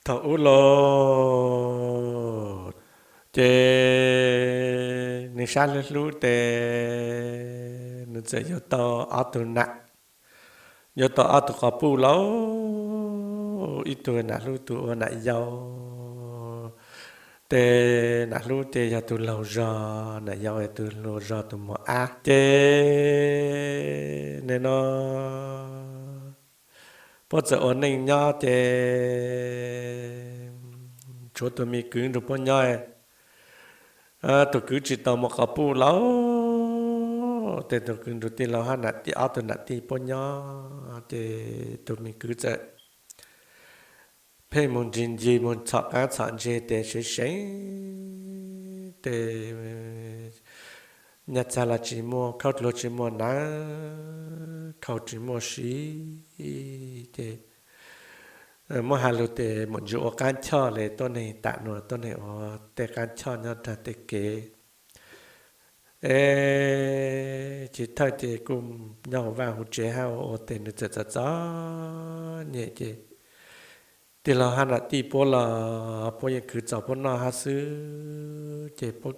Thaum ub los ces nws sab hlub hlub tes nws txawm yuav tau ob tug nam, yuav tau ob tug quas puj lauj, ib tug nam hlub tus ua nam yau, ces nam hlub ces yog tus laug zog, nam yau yog tus hluas zog tus mos ab. Ces nim no puab txawm ua neej nyob ces tshuav tus me kwv nrug puab nyob. Tus kwv tsis tau mus quas puj lauj, ces tus kwv nrug tij laug hab nam tij ob tug nam tij puab nyob, ces tus me kwv txawm pheej mus ncig ncig mus txhom qaab txhom ntseg tes seev seev tes nyaj txag los tsis muaj, khaub dluag tsis muaj hnav, khau tsis muaj siv, ces muab has lug tes mam ntsis ua qaab choj le tuab neeg tam nuav tuab neeg ua tej qaab choj nyob rag tej kev. Es chiv thawj ces kuj nyob huv vaj huv tsev hab ua ua tes nws txawm txom txom nyem ces tij laug hab nam tij puab los puab yeej khwv txaus puab noj hab xwb, ces puab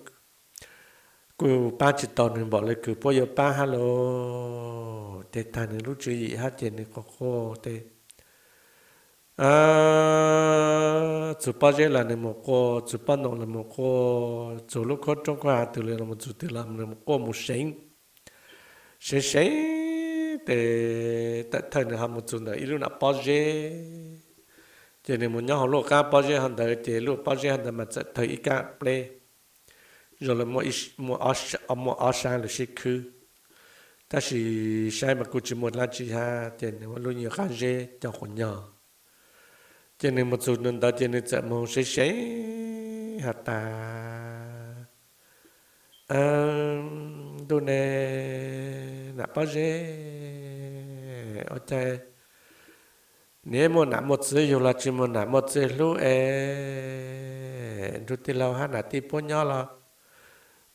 kuj paab tsis tau nws npaum le kws puab yuav paab hab los, ces taag nws lub tswv yim hab ces nws quaj quaj tes txug pob zeb los nws mus quaj, txug pob ntoo los mus quaj, txug lub khuab roob khuab hav twg los mus, txug twg los nws mus quaj mus seev, seev seev tes tawm thawj nws ho mus txug ntawm ib lub nam pob zeb. Ces nws mus nyob hauv lub qaab pob zeb hov ntawd, ces lub pob zeb hov ntawd mas txawm tawg ib kaab pleb zoo le muaj ob sab lub sib khwb, tab sis saib mas kuj tsis muaj dlaab tsi hab, ces nws muab lub nyuag qaab zeb coj quas nyog. Ces nws mus txug ntawd ces nws txawm mus seev seev has tas, ntuj ne, nam pob zeb, ua cas niam muaj nam muaj txiv yug los tsis muaj nam muaj txiv hlub es nrug tij laug hab nam tij puab nyob los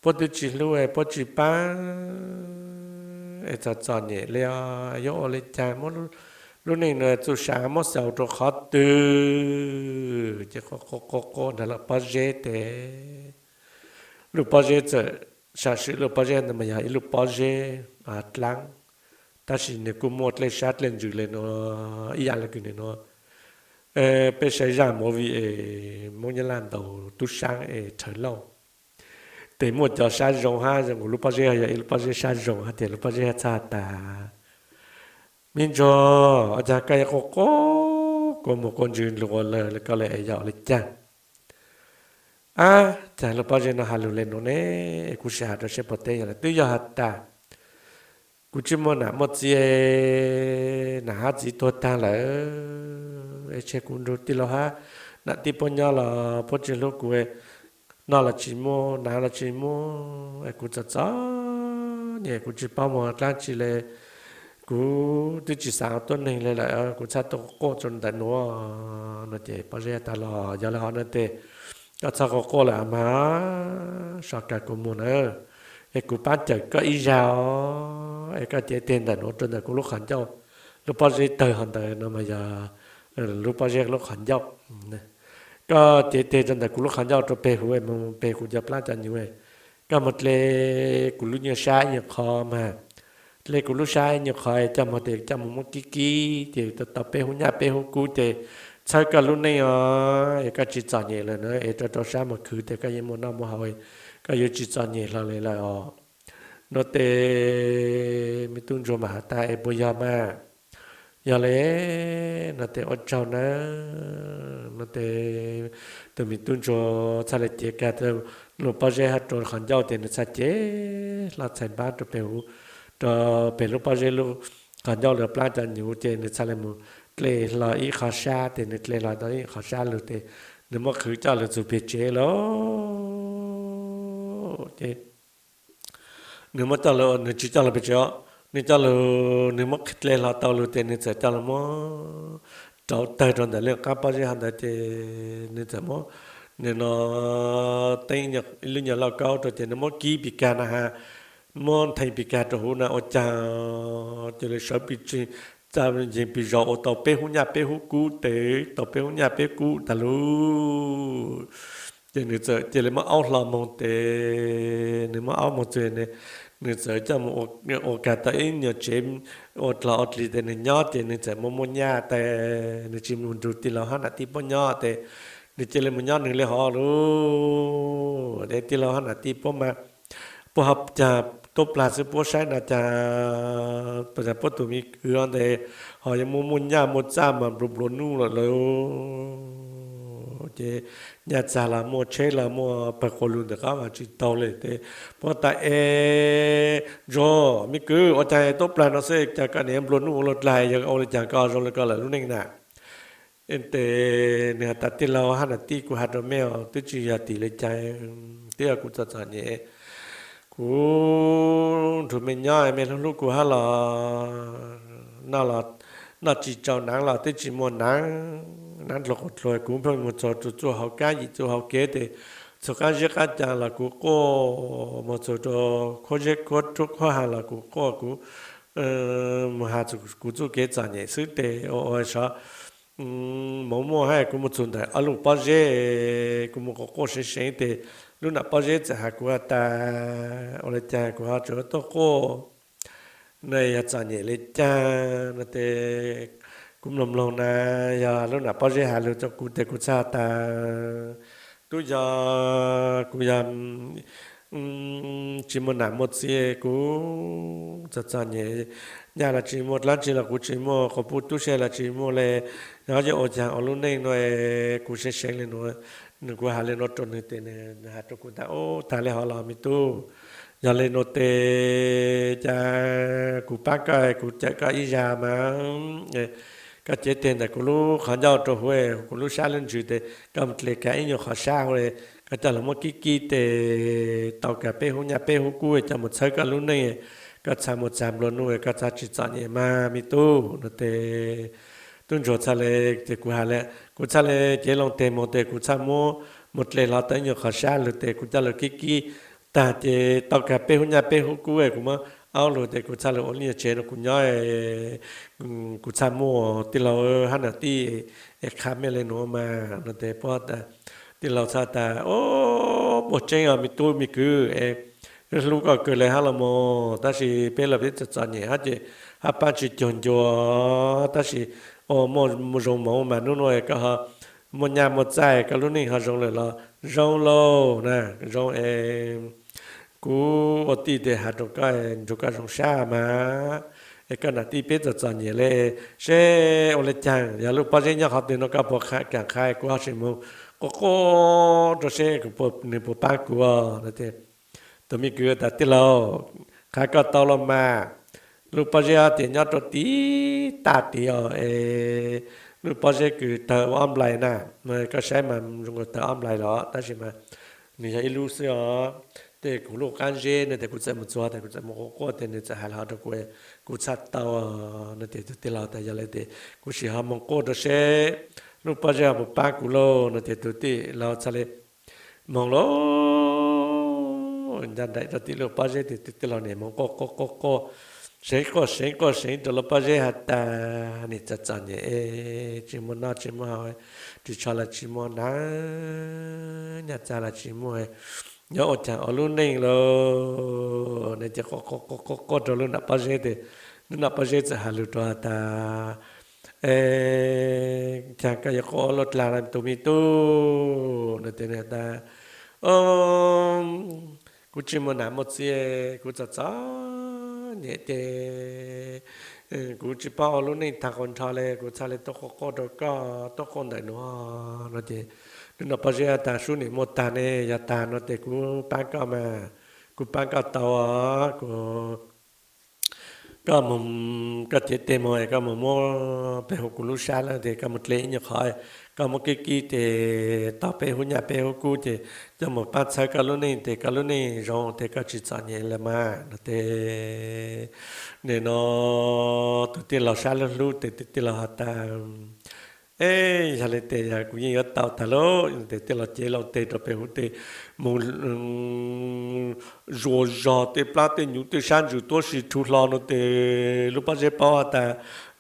puab twb tsis hlub es puab tsis paab es txom txom nyem le os, yuav ua le caag, muab lub neej nuav txuj sa muab xaus rua qhov twg. Ces quaj quaj quaj nrug lub pob zeb tes lub pob zeb txawm, sam sim lub pob zeb ntawd mas yog ib lub pob zeb dlaab, tab sis nws kuj muaj dlej sab dlej ntsws le nuav ib yam le kws nws nuav peb saib zaj movie es Moob Nyab Laj ntaus tub saab es Rhawv Lauj, tes muaj cov sab zoo hab zoo nkaus lub pob zeb yog ib lub pob zeb sab zoo hab tias lub pob zeb txhaj has tas, me ntsuag, ua caag koj yuav quaj quaj quaj mus quaj ntsws nluas lawm le koj le es yog le caag? Ab, caag lub pob zeb nuav has lug le nuav ne, kuv sim has rua seb puas teb, yog le twb yog has tas kuv tsis muaj nam muaj txiv, nam hab txiv tuag taag lawm es tseg kuv nrug tij laug hab nam tij puab nyob los puab tsis hlub kuv, noj los tsis muaj, hnav los tsis muaj es kuv txom txom nyem, kuv tsis paub mus dlaab tsi le, kuv twb tsis xaav ua tuab neeg le lawm, kuv txhaj tuaj quaj rua ntawm nuav no. Ces pob zeb tas los, yog le hov no tes koj txhob quaj quaj lawm mas, so kag kuv mus na, es kuv paab cawm koj ib zag os, es koj cev teg ntawm nuav rua ntawm kuv lub qhov ncauj. Lub pob zeb tawg hov ntawd no mas yog lub pob zeb lub qhov ncauj. Koj cev teg rua ntawm kuv lub qhov ncauj rua peg huv es moog peg kuv cov plaab cov nyuv, koj moog dle kuv lub nyuag sab ib nyuag qho mas, dle kuv lub sab ib nyuag qho coj moog tes coj moog muab kib kib ces tau peb hub nyaj peb hub kub ces txhawb koj lub neej os, es koj tsis txom nyem lawm na, es rau rau sab moog khwv tes koj yeej muaj noj muaj haus, koj yuav tsis txom nyem hlo le lawm os no. Tes me tub ntsuag mam has tas es puas yog mas? Yog le no tes ua tsaug nawb no tes tus me tub ntsuag txhaj le cev kag lub pob zeb hab rua qhov ncauj tes nws txhaj cev hlo txhais npab rua peg huv, rua peg lub pob zeb lub qhov ncauj lawm plaab cov nyuv ces nws txhaj le mus dle hlo ib qho sab tes nws dle hlo tau ib qho sab lug tes nws muab qhwv coj lug txug peg tsev lawm ces nws muab coj lug, nws tsis coj lug peg tsev os, nws coj lug, nws muab dle hlo tau lug tes nws txawm coj lug muab rauv tawg rua ntawm lub qaab pob zeb hov ntawd ces nws txawm muab, nws no teeb ib lub nyuag lauj kaub rua ces nws muab kib pig kag na has, muab ntheej pig kag rua huv na ua caag, ces le sawv pig tsi txaj yeeg pis zos ua tau peb hub nyaj peb hub kub tes, tau peb hub nyaj peb kub tag lug. Ces nws txawm cia li muab aub hlo moog tes, nws muab aub moog txug, nws txawm coj mus ua kag tau ib nyuag tsev ua dlog ua dlig tes nws nyob ces nws txawm muaj muaj nyaj tes nws tsis mus nrug tij laug hab nam tij puab nyob tes nws cia li mus nyob nws li hov lug. Tes tij laug hab nam tij puab mas puab ho caag tuab plag xwb puab saib na caag, puab tug me kwv tes ho yuav muaj muaj nyaj muaj txaj mas nplua nplua nuj lawm lauj. Ces nyaj txag los muaj, tsheb los muaj, pawg quas lug ntawm qab mas tsis taug li tes puab tas, Es Ntsuag, me kwv, ua caag tuab plag no xwb cas koj niam nplua nuj ua luaj dlaag, yog ua li cas koj zoo li koj lawm lub neej na? Tes nws has tas, Tij laug hab nam tij, kuv has rua mej os, twb tsis yog tim li cas, twb yog kuv txom txom nyem, kuv nrug mej nyob mej hlub hlub kuv hab los noj los noj tsis tsau, naav los twb tsis muaj naav, naav dlua quas dlua, kuv pheej moog txug rua txuj hauv kab yim txuj hauv kev tes txug qaab zeb qaab caa los kuv quaj, moog txug rua khuab zeb khuab rub khuab ha los kuv quaj, kuv moog has kuv txuj kev txom nyem xwb tes ua ua sov moov muaj hab kuv moog txug ntawm ob lub pob zeb, kuv moog quaj quaj seev seev tes lub nam pob zeb txawm has kuv has tas, Ua li cas kuv ho tseem tuaj quaj? Nws yog txom nyem li caag no tes kuv mloog mloog na, yog lub nam pob zeb has lug rua kuv tes kuv txhaj has tas, Tub, yog kuv yog tsis muaj nam muaj txiv, kuv txom txom nyem, nyaj los tsis muaj, dlaab tsi los kuv tsis muaj, quas puj tub se los tsis muaj le, yog ua caag ua lub neej nuav kuv seev seev li nuav. Nws, kuv has li nuav rua nws tes nws has rua kuv tas, Ub, tag li hov los me tub, yog li nuav tes cas kuv paab koj, kuv cawm koj ib zag mas koj cev teg ntawm kuv lub qhov ncauj rua huv, kuv lub sab lub ntsws tes koj mus dle kag ib nyuag qhov sab huv, koj coj lug muab kib kib tes tau kag peb hub nyaj peb hub kub coj mus txhawb koj lub neej, koj txhaj muaj txag nplua nuj, koj txhaj tsis txom nyem mas me tub no tes tub ntsuag txhaj le, tes kuv has le, kuv txhaj le cev loo teg moog tes kuv txhaj muab mus dle hlo tau ib nyuag qhov sab lug tes kuv coj lug kib kib tag ces tau kag peb hub nyaj peb hub kub, kuv muab aub lug tes kuv txhaj lug ua lub nyuag tsev rua kuv nyob, kuv txhaj muaj tij laug hab nam tij es qha mej le nuav mas no tes puab tij laug txhaj tas, Ub, muaj tseeb os me tub me kwv, es hlub koj kawg le hab los mas, tab sis peb los peb txom txom nyem hab ces hab paab tsis cuag ncua, tab sis ua muaj zoo moov mas nub nuav koj ho muaj nyaj muaj txaij, koj lub neej ho zoo lawm los zoo lauj na, zoo es kuv ua tij tes has rua koj, nrug koj zoo sab mas, es koj nam tij peb txom txom nyem le, seb ua le caag, yog lub pob zeb nyob qhov twg no koj puas kam qha kuv ho sim moog quaj quaj rua seb nws puas paab kuv no. Tus me kwv tas, Tij laug, qha koj tau los mas, lub pob zeb tias nyob rua tid taj tid os, es lub pob zeb kws tawg ua ob nplais na, koj saib mas zoo nkaus tawg ob nplais los tab sis mas nws yog ib lub xwb os. Tej kuv lub qaab zeb no tes kuv txawm mus txug tes kuv txawm mus quaj quaj tes nws txawm has los rua kuv, kuv txhaj tau no tes tus tij laug tas, Yog le tes kuv sim ho moog quaj rua seb lub pob zeb ho puas paab kuv lauj no tes tus tij laug txhaj le moog lauj, ncaj nraim rua tim lub pob zeb tes tus tij laug nim moog quaj quaj quaj quaj, seev quaj seev quaj seev rua lub pob zeb has tas, Nim txom txom nyem, tsis muaj noj tsis muaj haus, ris tsho los tsis muaj, naav nyaj txag los tsis muaj, yuav ua caag ua lub neej lauj? Nws ces quaj quaj quaj quaj rua lub nam pob zeb tes lub nam pob zeb txawm has lug rua has tas, Caag koj yuav quaj ua luaj dlaag los tus me tub? No tes nws has tas, Kuv tsis muaj nam muaj txiv, kuv txom txom nyem ces kuv tsis paub ua lub neej taag qhov nrho le, kuv txhaj le tuaj quaj quaj rua koj, tuaj quaj ntawm nuav no ces lub nam pob zeb tas, Sub nim muaj taag ne, yog taag no tes kuv paab koj mas, kuv paab koj tau os, kuv koj moog, koj cev teg moog es koj moog muab peb hub kuv lub sab lawm tes koj moog dle ib nyuag qhov, koj muab kib kib tes tau peb hub nyaj peb hub kub ces coj moog paab txhawb koj lub neej tes koj lub neej zoo tes koj tsis txom nyem lawm mas no tes. Nim no tus tij laug sab lub hlub tes tus tij laug has tas, Es yog li tes yog kuv yeej yuav tau tag lauj. Tes tej los cev loo teg rau pem hauv tes mus zuas zog tej plab tej nyuv tej sab ntsws tuab si rhu hlo no tes lub pob zeb paub has tas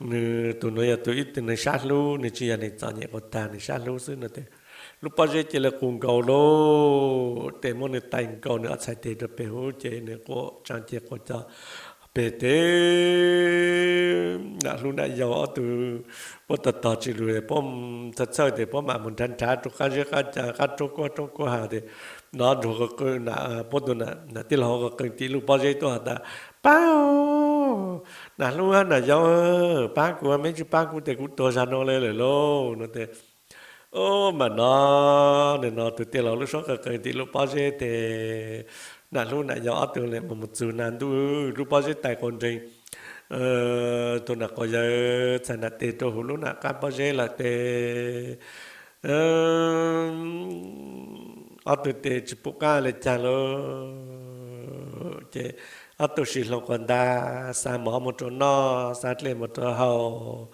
nws tus no yog tus ib tug neeg sab hlub, nws tsis yog neeg txom nyem quas tag, neeg sab hlub xwb no tes lub pob zeb cia li qus nkaus lauj. Tes muab nws tais nkaus nws ob txhais tes rau pem hauv ces nws quas tsaa ces quas cov pem tes nam hlub nam yau ob tug puab tog tog tsis lug puab txhawj txhawj tes puab mam mus nrhav nrhav rau qab zeb qab ca qab roob kuab roob kuab ha tes nov nrug qw qw, puab tus nam tij laug qw qw tim lub pob zeb tuaj has tas, Paab, nam hlub nam yau, paab kuv, meb tsis paab kuv tes kuv tuag zag no li lawm lauj no tes Ub, mam no, nim no tus tij laug lub suab qw qw tim lub pob zeb tes nam hlub nam yau ob tug nim no mus txug na ntuj lub pob zeb tais quas nreeg, tus nam quas yawg txhais nam tes rau huv lub nam qab pob zeb lawm tes ob tug tes tsis pum qab li caag lauj. Ces ob tug sib hloov quas ntag, xa mov mus rau noj, xa dlej mus rau haus,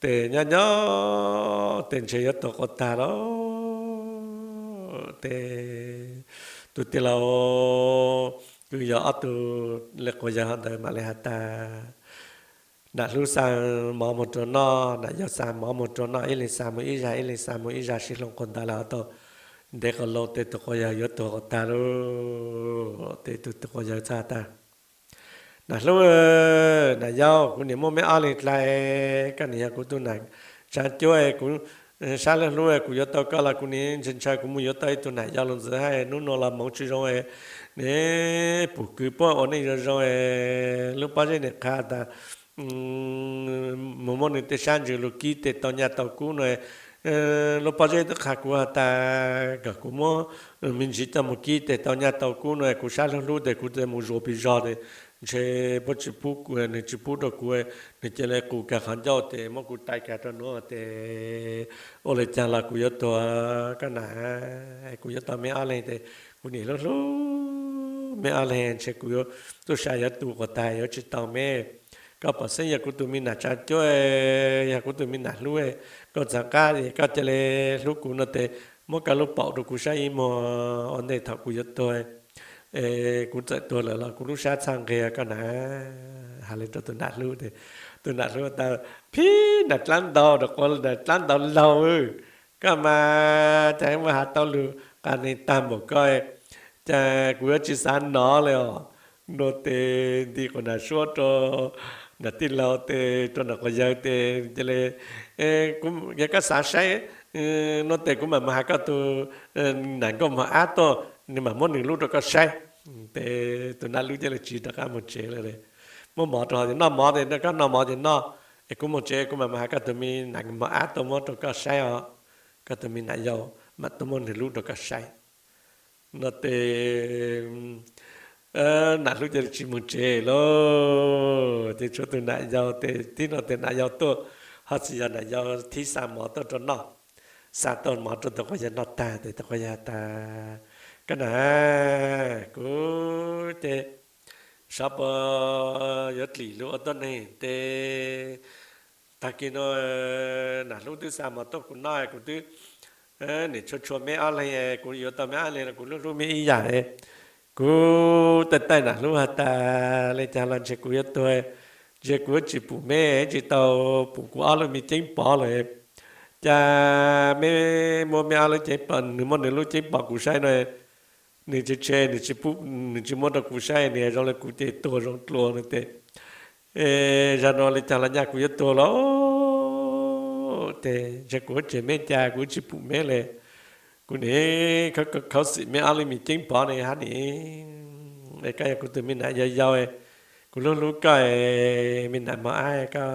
tes nyob nyob tes ntshe yuav tuag quas tag lauj. Tes tus tij laug kws yog ob tug li quas yawg hov ntawd mam li has tas, nam hlub xa mov mus rau noj, nam yau xa mov mus rau noj, ib leeg xa mus ib zag, ib leeg xa mus ib zag, sib hloov quas ntag lawm hov tau ntev quas loo tes tus quas yawg yuav tuag quas tag lauj. Tes tus quas yawg txhad has tas, nam hlub, nam yau, kuv nim muaj meb ob leeg dlai, koj nim yog kuv tug nam tsa cuab, kuv sab hlub hlub, kuv yuav tau koj los kuv nim ntshaw ntshaw kuv mus yuav tau ib tug nam yau los ntxiv hab, hnub nuav los hmoov tsis zoo, nim pum kws puab ua neej zoo zoo, lub pob zeb nim qha tas mus muab nws tej sab ntsws lug kib tes tau nyaj tau kub no. Lub pob zeb twb qha kuv has tas kom kuv muab me ntsis coj mus kib tes tau nyaj tau kub no, kuv sab hlub hlub tes kuv tes mus zuas pes zog tes ntshe puab tsis pub, nws tsis pub rau kuv, nws cia li qus kag qhov ncauj tes muab kuv tais kag rau nuav tes ua li caag los kuv yuav tuag koj nam, kuv yuav tau meb ob leeg tes kuv nim hlub hlub meb ob leeg ntshe kuv yuav tub sa yuav tu quas tag yuav tsis tau meb. Koj pom xeeb yog kuv tug me nam tsa cuab, yog kuv tug me nam hlub, koj txav qab es koj cia li hlub kuv no tes muab koj lub paum rau kuv saib ib muag ua ntej thaum kuv yuav tuag, kuv txawm tuag lawm los kuv lub sab txhaj nqig koj nam. Has li rau tus nam hlub tes tus nam hlub tas, Phib, nam dlaab ntau, nam dlaab ntau laug, koj mas cas muaj has tau lug qas neeg tag npaum koj, cas kuv yuav tsis xav nov li os. Nua tes nti quas nam suab rau nam tij laug tes rau nam quas yawg tes cia li, yog koj xav saib no tes kuv mam mus has koj tug nam nkauj mog ab tuaj, nws mam muab nws lub rau koj saib. Tes tus nam hlub cia li tsiv rov qab mus tsev lawm. Muab mov rau hov tes noj mov tes koj noj mov tes noj, es kuv mus tsev kuv mam mus has koj tug me nam mog ab tuaj muab rau koj saib os, koj tug me nam yau mam tuaj muab nws lub rau koj saib. No tes nam hlub cia li tsiv mus tsev lauj. Ces tshuav tus nam yau tes tib no tes nam yau tuaj, ho tsis yog nam yau thib xa mov tuaj rau noj, xa tau mov rau tus quas yawg noj tag tes tus quas yawg tas, Koj nam, kuv ces sov puas yuav dlim lug ua tuab neeg tes tag kis no nam hlub twb xa mov tuaj kuv noj, kuv twb nim tshua tshua meb ob leeg, kuv yuav tau meb ob leeg los kuv hlub hlub meb ib yam. Kuv taij taij nam hlub has tas, Li cas los ntshe kuv yuav tuag, ntshe kuv yuav tsis pum meb, tsis tau pum kuv ob lub me ceeb pov lawm. Cas meb muab meb ob lub ceeb pov, nws muab nws lub ceeb pov kuv saib no, nws tshe tshe nws tsis muab rau kuv saib, nws zoo li kuv ces tuag zoo dlua no tes zag no li cas los nyaj kuv yuav tuag lawm tes ntshe kuv yuav tseg meb, cas kuv tsis pum meb li. Kuv nim khaub xim meb ob lub me ceeb pov ne hab nim, es koj yog kuv tus me nam yau yau, kuv hlub hlub koj, me nam mog ab, koj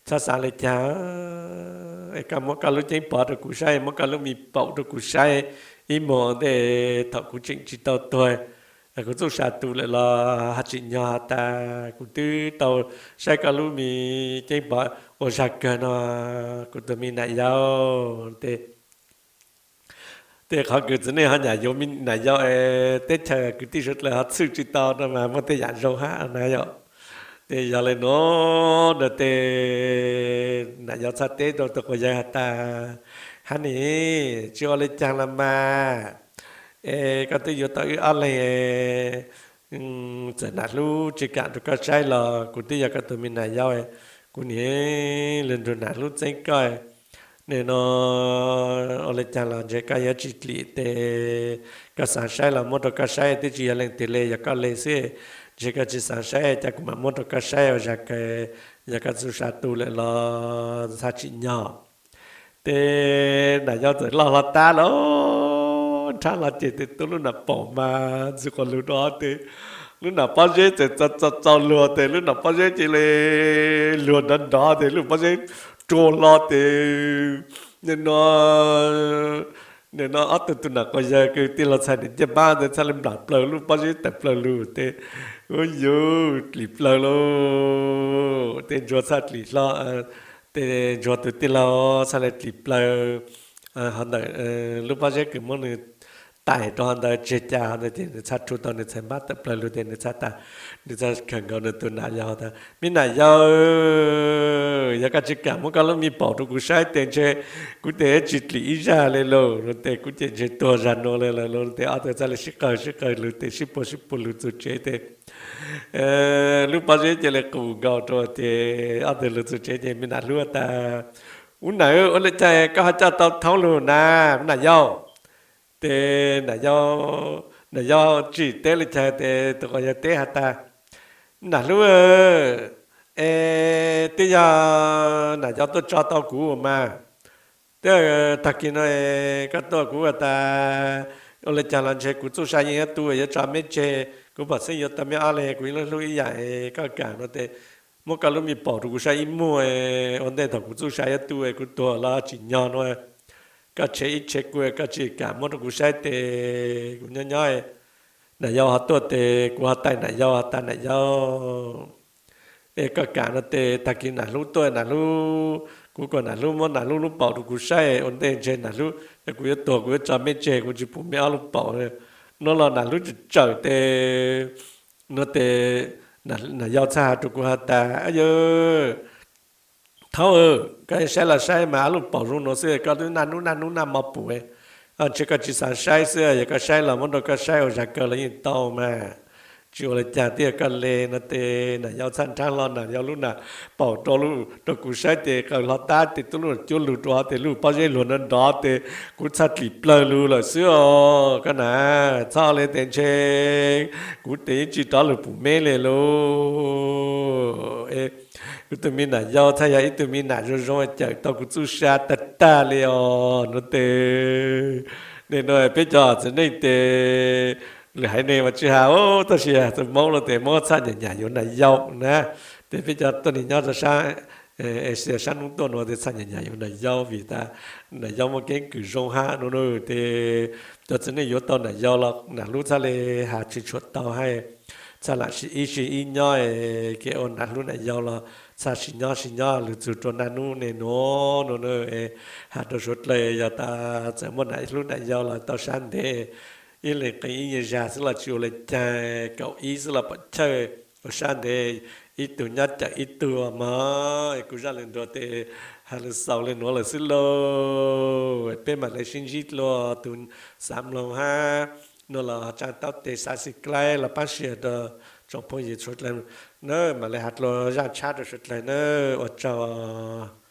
txhob xav li cas, es koj muab koj lub ceeb pov rau kuv saib, muab koj lub me paum rau kuv saib ib muag ua ntej thaum kuv tseem tsis tau tuag. Kuv txuj sa tu lawm los hab tsim nyog has tas kuv twb tau saib koj lub me ceeb pov ua zag kawg no, kuv tus me nam yau. Tes tej qhov kws txiv neej ho nyam yuav me nam yau es teb chaws kwv tij suav dlawg ho txhwj tsis tau no mas muaj tej yam zoo hab na yom. Ces yog le nuav, nuav tes nam yau txhaj teb rua tus quas yawg has tas, hab nim, tsi ua le caag los mas, es koj twb yuav tau wb ob leeg, txawm nam hlub tsi kam rua koj saib los kuv twb yog koj tug me nam yau, kuv nim lug nrug nam hlub txeeb koj. Nim no ua le caag los ntshe koj yuav tsi dlim tes koj xaav saib los muab rua koj saib, twb tsi yog leej twg le, yog koj le xwb, ntshe koj tsi xaav saib, ca kuv mam muab rua koj saib ua zag kawg, yog koj txuj sa tu lawm los txhaj tsim nyog. Tes nam yau txawm loj hlo tab lawm, nrhab hlo ces tes tuaj lub nam paum mas ntxwg quas lug rua tes lub nam pob zeb txawm txaus txaus luag tes lub nam pob zeb cia li luag nrov nrov tes lub pob zeb rua hlo tes nim no, nim no ob tug tug nam quas yawg kws tij laug txhais nim caj npab ntawd txhaj le nplam plaws lub pob zeb tawm plaws lug tes, ua yuv dlim plaws lug tes ntsuag txhaj dlim hlo, tes ntsuag tug tij laug txhaj le dlim plaws hov ntawm lub pob zeb kws muab nwg tais rua hov ntawd tseg ca hov ntawd ces nwg txhaj rhu tau nwg txhais npab tawm plaws lug tes nwg txhaj tas, nwg txhaj khaws nkaus nwg tug nam yau tas, me nam yau, yog koj tsi kam muab koj lub me paum rua kuv saib tes ntshe kuv tes tsi dlim ib zaj le lauj, no tes kuv ces ntshe tuag zag nuav le lawm lauj. Tes ob tug txhaj le sib qawg sib qawg lug tes sib puag sib puag lug txug tsev tes lub pob zeb cia li qus nkaus rua tes ob tug lug txug tsev ces me nam hlub tas, ub nam, ua le caag koj ho coj tau thaub lug na, me nam yau? Tes nam yau, nam yau tsim teb le caag tes tus quas yawg teb has tas, nam hlub, es twb yog nam yau tuaj tso tau kuv mas, twb tag kis no koj tuaj kuv has tas, ua le caag los ntshe kuv txuj sa yeej yuav tu yuav tso meb tseg, kuv pom xeeb yuav tau meb ob leeg, kuv yeej hlub ib yam, koj kam no tes muab koj lub me paum rua kuv saib ib muag, ua ntej thaum kuv txuj sa yuav tu kuv tuag los tsim nyog no, koj tshev ib tshev kuv, koj tsi kam muab rua kuv saib tes kuv nyob nyob, nam yau ho tuaj tes kuv ho tais nam yau has tas, nam yau, es koj kam no tes tag kis nam hlub tuaj, nam hlub, kuv kuas nam hlub muab nam hlub lub paum rua kuv saib, ua ntej ntshe nam hlub, yog kuv yuav tuag kuv yuav tso meb tseg, kuv tsi pum meb ob lub paum. No los nam hlub tsawm tsawm tes, no tes nam yau txhaj has rua kuv has tas, yawg thaub, koj saib los saib mas ob lub paum zoo nuav xwb koj twb naj nub naj nub naj mo pum, ntshe koj tsi xaav saib xwb, yog koj saib los muab rua koj saib ua zag kawg los yeej tau mas, tsi ua le caag, twb yog koj le no tes nam yau txhaj nrhab hlo nam yau lub nam paum rua lub rua kuv saib tes qaws hlo tab tes tuaj lub cuab lug rua tes lub pob zeb luag nrov nrov tes kuv txhaj dlim plawg lug lawm xwb os koj na, txhob le tes ntshe kuv tes yeej tsi rov lug pum meb le lauj. Kuv tug me nam yau txhaj yog ib tug me nam zoo zoo cawm tau kuv txuj sa tag tag le os no tes, nim no peb cov txiv neej tes lwm haiv neeg mas tsi has, tab sis txawm Moob los tes Moob txhaj nyam nyam yuav nam yau na, tes peb cov tuaj nim nyob rua sab Asia sab nub tuaj nuav tes txhaj nyam nyam yuav nam yau vim tas nam yau muaj keeb kwm zoo hab no na. Tes cov txiv neej yuav tau nam yau los nam hlub txhaj le has tshwm tshuam tau hab, txhaj lam ib sib ib nyob kev ua nam hlub nam yau los txhaj sib nyob sib nyob lug txug rua naj nub nim nuav no na. Has rua suav dlawg yog tas txawm muaj nam hlub nam yau los tau sab ntev, ib leeg qee ib nyuag zag xwb los tsi ua le caag, kaum ib xwb los pom chawj ua sab ntev, ib tug nyob cawm ib tug mog. Kuv zaj lug nrug tes has lug xaus le nuav lawm xwb lauj. Peb mam le sib ntsib dlua tus xaav mloog hab no los tsaa taub tes subscribe los paab share rua tsoom phooj ywg suav dlawg na, mam le has dlua zaj tshab rua suav dlawg na, ua tsaug.